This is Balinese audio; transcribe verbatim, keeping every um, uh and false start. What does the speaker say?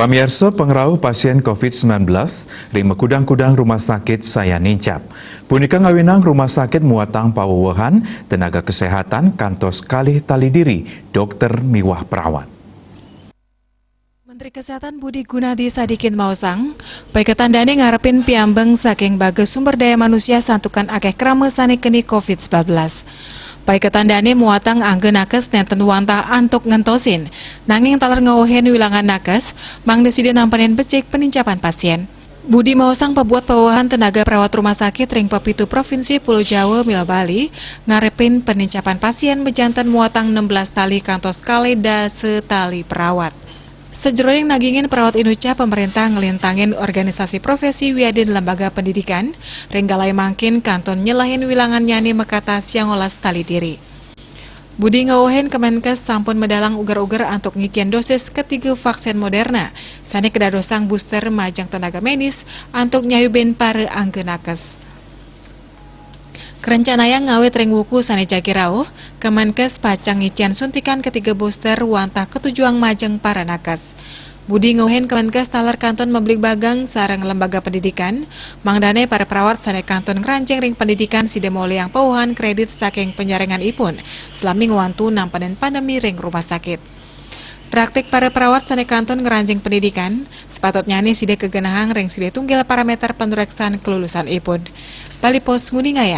Pamiarsa, pangrauh pasien covid sembilan belas ring makudang-kudang rumah sakit sayan nincap. Punika ngawinang rumah sakit muatang pawewehan tenaga kesehatan kantos kalih tali diri, dokter miwah perawat. Menteri Kesehatan Budi Gunadi sadikin maosang, paiketan dane ngarepin piambeng saking bagas sumber daya manusia santukan akeh krama sane keni covid sembilan belas. Paiketan dane muatang angga nakes nenten wantah antuk ngentosin, nanging taler ngauhin wilangan nakes, mangda sida nampanin becik penincapan pasien. Budi maosang pabuat pawewehan tenaga perawat rumah sakit ring pepitu provinsi Pulau Jawa miwah Bali ngarepin penincapan pasien majanten muatang enam belas tali kantos kalih dasa tali perawat. Sajeroning nagingin perawat inucap, pemerintah nglintangin organisasi profesi wiadin lembaga pendidikan ring galai mangkin kantun nyelahin wilangannyane makatah siangolas tali diri. Budi ngauhin Kemenkes sampun medalang uger-uger antuk ngicen dosis ketiga vaksin Moderna sane kadadosang booster majeng tenaga medis antuk nyayubin para angga nakes. Karencanayang ngawit ring wuku sane jagi rauh, Kemenkes pacang ngicen suntikan ketiga booster wantah katujuang majeng para nakes. Budi ngauhin Kemenkes taler kantun mabligbagang sareng lembaga pendidikan, mangdane para perawat sane kantun ngranjing ring pendidikan sida molihang pawewehan kredit saking panyarengan ipun, salami ngwantu nampanin pandemi ring rumah sakit. Praktik para perawat sane kantun ngranjing pendidikan, sepatutnyane sida kagenahang ring silih tunggil parameter panureksan kelulusan ipun. Bali Post nguningayang.